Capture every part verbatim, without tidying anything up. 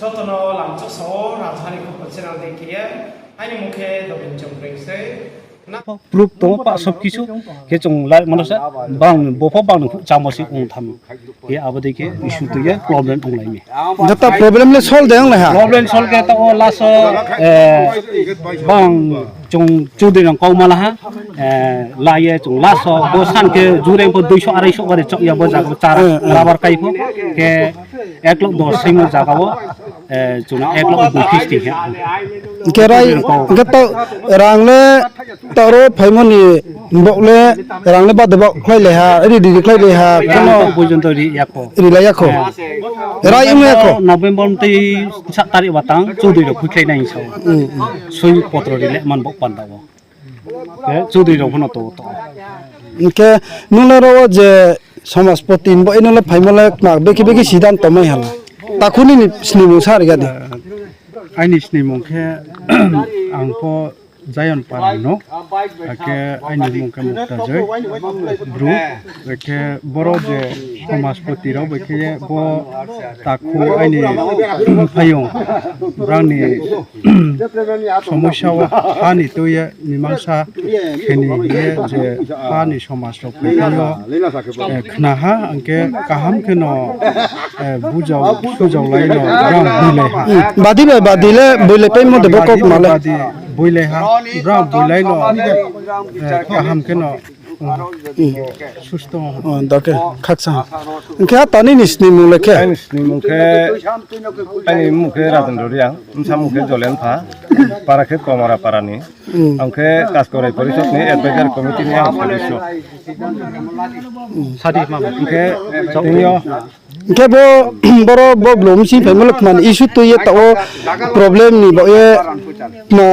Joto no lamchok sao, Rajhari Khopor channel dei khe ye, aini mung khe Dobin Chongpreng sei. Proof tong ou, pah sob kisu khe chung lai mano se, bang bo pho bang nung phuh chamo se ong tham. Khe abo dei khe issue tui ye problem ong lai mi. Jota problem le solve de ong lai ha. Problem solve khe taoh wo last o, eh, bang chung chudri rang kau ma la ha, eh, la ye chung last o bo san khe jureng pho duiso araiso gari chok ya bo jaga chara rubber kai pho khe ek lakh dos singmo jaga wo, eh, chung ek lakh dui pis ti khe. Hing khe rai, hing khe taoh rang le taoh ro phaimo ni bok le rang le bade bak khlai lai ha, ri ri ri khlai lai ha, kono pojjonto ri ya kho. Ri lai ya kho. Rai ong ya kho. November tei sa tarik batang chudri rao khuikhlai nai sao. Soi potro ri le man bok panda wo. Khe chudri rao pho no to to. Hing khe nung le ro je somajpoti ni bo nung le phaimo le kma bekhe bekhe sidan tongmai hala. Takhu nini snimung sa ri ga di. Aini snimung khe ang pho Zion Para no, akhe aini mung khe Mukta Joy Bru, akhe boro je somajpoti rao bai khe ye bo takhu aini phaiyong brang ni somosya wo ha ni tui ye mimangsa khe ni hing ye je ha ni somaj rao phaiyong, eh, khna ha, hing khe kaham khe no, eh, bujao, sujao lai no brang bui lai ha. Badi bai badi le bui lai paimo de bo kau kma le. Badi bui lai ha, brang bui lai no, eh, kaham khe no, susto. O, da khe, khakchang. Hing khe ha tani ni snimung le khe? Aini snimung khe, aini mung khe Rajendra Reang, bsa mung khe Jolen Pha, para khe Komara para ni. Ang khe Kaskorai Porishod ni advisor committee ni ang sodosyo. Hing khe tini yo Hing khe bo, boro bo blung bsing phaimo le kma ni issue tui ye taoh wo problem ni baoh ye kma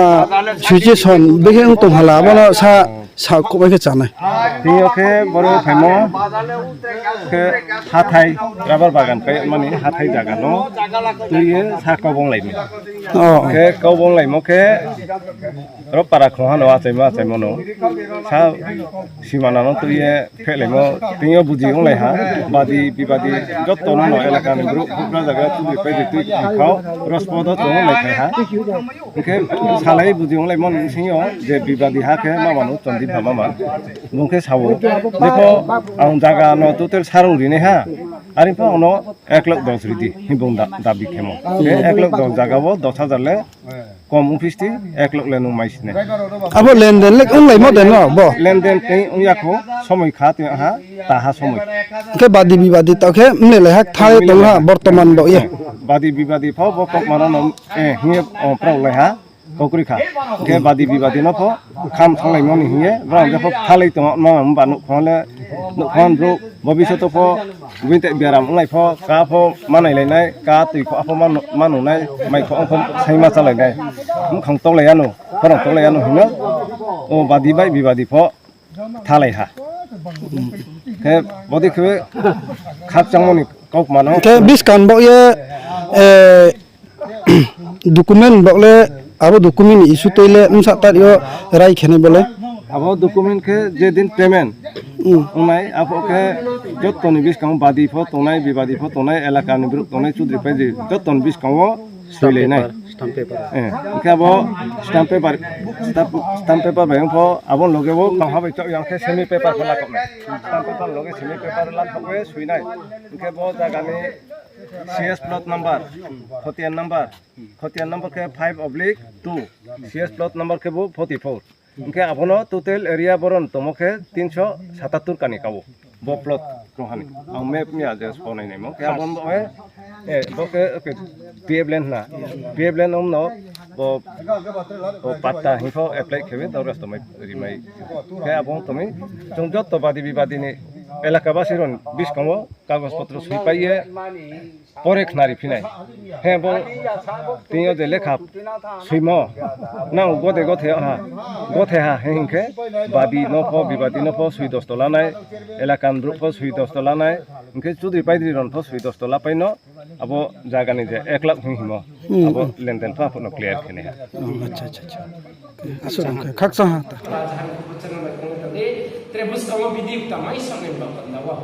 situation bekhe ong tong hala, abo no sa, sa khouhmai khe chá nai. Tini yo khe boro phaimo khe hathái, rubber bagan khe mani hathái zaga no tui ye sa kau bong lai mi. Khe kau bong laimo khe ro para khongha no achaimo achaimo no sa simana no tui ye phelaimo, tini yo buji onglai ha, badi bibadi joto no no elaka ni brouh houhgra zaga tubui pai di tui khao, rospo do tong onglai phai ha. Hing khe salai buji onglaimo ni bsing yo je bibadi ha khe mama no Chondipha mama. Bung khe sa ou, jepho ang zaga no total sarung rinaiha, are pho ang no ek lakh dos ri di hing bung da-, dabi khemo. Khe ek lakh dos zaga wo dos hajar le kom office ti ek lakh le nung mai si nai. Abo lenden le onglaimo de no bo? Lenden tei ong ya kho, somoi kha tei ha, taha somoi. Khe badi bibadi taoh khe mle lai ha kthai tong ha bortoman bo ye. Badi bibadi pho bo kokma no no, eh, hing ye, oh, prao lai ha, kokri kha. Khe badi bibadi no pho kham thanglaimo ni hing ye, brao je pho kthalai tong ma ba nuhkhong le, nuhkhong brouh, bobisot pho, bini tei biaram onglai pho, ka pho manai lai nai, ka tui pho apho manu-, manu nai, mai pho ong pho saima chálai nai. Muhkhang toklai ya no, khorang toklai ya no hing no, o badi bai bibadi pho kthalai ha. Khe bodi khe khakchangmo ni kaukma no. Khe buskang bo ye, eh, document bo le, abo document ni issue tui le bsa tarik yo rai khe nai bo le. Abo document khe je din payment ongnai, apho khe joto ni buskang wo badi pho tongnai, bibadi pho tongnai, elaka ni brouh tongnai, chudri paidri joto ni buskang wo soilai nai. Stamp paper. Eh, hing khe abo stamp paper, stamp, stamp paper bai ong pho, abo loge wo kangha bai chouh yang khe semi paper pho lakhouh nai. Stamp paper loge semi paper lakhouh ye soi nai. Hing khe bo zaga ni C S plot number, Khotian number, Khotian number khe five oblique two, C S plot number khe bo forty four. Hing khe abo no total area boron tongmo khe tinso satatur kani ka ou. Bo plot krungha ni. Ang map ni aje spo nai naimo. Khe abo no, eh, eh, bo khe, okay, P F land hna. P F land om no, bo, bo patta hing pho apply khe bi, dau rest tongmai, rimai. Khe abo tongmi, chung joto badi bibadi ni elaka basi rao ni buskang wo kagos potro soi pai ye, pore khnari phi nai. He bo tini yo je lekha soimo, nang gode gothe ha, gothe ha, he hing khe badi no pho, bibadi no pho soi dosto la nai, elaka ni brouh pho soi dosto la nai, hing khe chudri paidri rao no pho soi dosto la pai no, abo zaga ni je ek lakh hing himo, abo lenden pha pho no clear khe nai ha. Oh, acha, acha, acha. Aswk hing khe khakchang ha ta. Tre buskang wo bidi ta mai sa nai ba panda wo.